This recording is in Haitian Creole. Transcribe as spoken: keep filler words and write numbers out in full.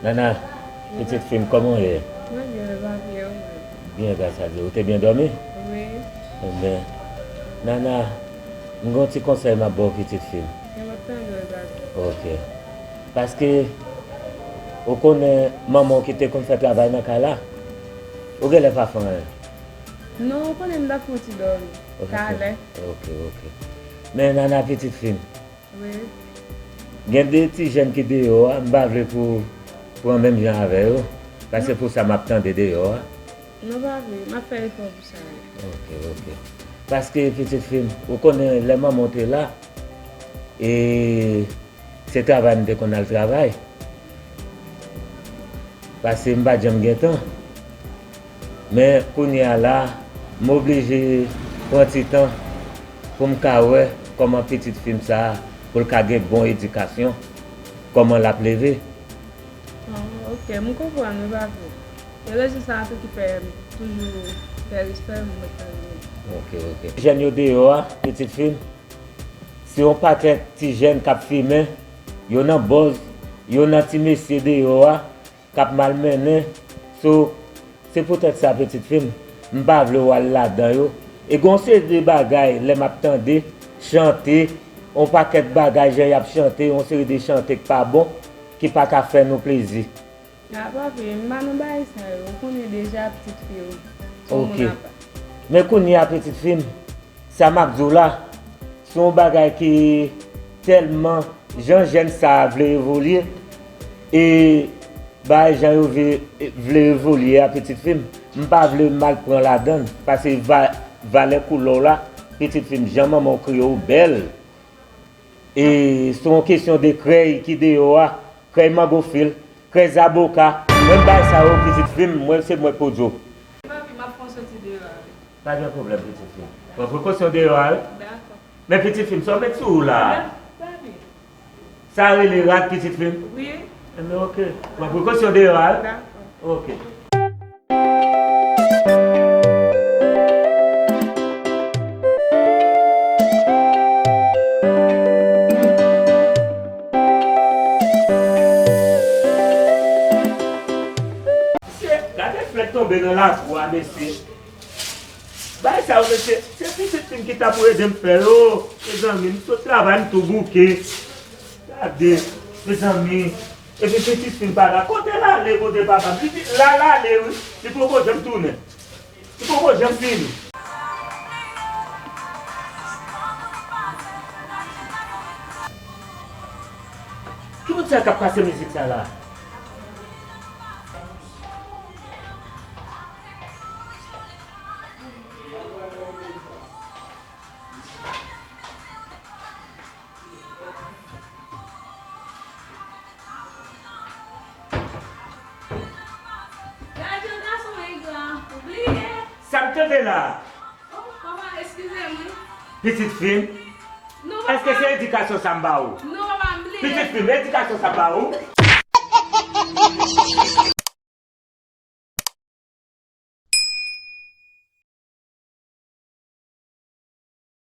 Nana, pitit fi m, kòman w ye? Mwen byen, e papi, e ou menm? Byen, gras a Dye. Ou te byen dòmi? Wi. Ebyen, Nana, m gen yon ti konsèy m ap ba w, pitit fi m. Mwen ap tande w, e papi. Ok. Paske, ou konnen manman w ki te konn fè travay nan kay la, ou genlè pa fè anyen. Non, ou konnen m t ap fè yon ti dòmi. Ou t ap fè... Talè. Ok, ok. Men Nana, pitit fi m, Wi. Gen de ti jèn ki deyò a, m pa vle pou, pou pran menm jan avè yo, paske pou sa m ap tande deyò a. Non, pa vle, m ap fè efò pou sa, wi. Ok, ok. Paske, pitit fi m, ou konnen lè manman w te la, e se travay m te konn al travay. Paske m pa t janm gen tan. Men kounye a la, m oblije pran ti tan pou m ka wè kòman pitit fi m sa a, pou l ka gen bon edikasyon, kòman l ap leve. Ah, ok, m konprann, wi, papi. E rezon sa a tou ki fè m toujou fè respè m, mwen tann li. Ok, ok. Jèn yo deyò a, pitit fi m, se yon pakèt ti jèn k ap fimen, yo nan bòz, yo nan ti mesye deyò a, k ap malmennen. So, se poutèt sa, pitit fi m, m pa vle w al ladan yo. E gen yon seri de bagay, lè m ap tande, chante, yon pakèt bagay, jan y ap chante, yon seri de chante k pa bon, ki pa ka fè nou plezi. A, papi, m pa nan bagay sa yo, ou konnen deja pitit fi w, se yon moun apa. Men kounye a, pitit fi m, sa m ap di w la, se yon bagay ki tèlman, jan jèn sa a vle evolye, e bagay jan yo vle, vle evolye a, pitit fi m, m pa vle mal pran ladan l, paske va-, valè koulè w la, pitit fi m, jan manman w kreye w bèl, e se yon kesyon de krèy ki deyò a, krèy mango fil, krèy zaboka, menm bagay sa yo, pitit fi m, mwen se mwen k pou di w. Papi, m ap fè w soti deyò a, wi. Pa gen pwoblèm, pitit fi m. Pran prekosyon deyò a, wi. Dakò. Men pitit fi m, sa w met sou ou la a? Rad, papi. Sa rele rad, pitit fi m? Wi. Enben, ok. Pran prekosyon deyò a, wi. Dakò. Ok. Mesye, gade flè k tonbe nan lakou a, mesye. Bagay sa yo, mesye, se pitit fi m ki ta pou ede m fè yo. Mezanmi, m sot travay, m tou bouke. Gade, mezanmi. Epi pitit fi m pa la. Kote l ale, kote papa m? Pitit la, l ale, wi. Li poko janm tounen. Li poko janm vini. Ki moun sa k ap pase mizik sa la? Gad jan gason engra, ou bliye? Sa m tande la? Oh, papa, eskize m, wi. Pitit fi m, èske se edikasyon sa m ba ou? Non, papa, m bliye. Pitit fi m, edikasyon sa m ba ou?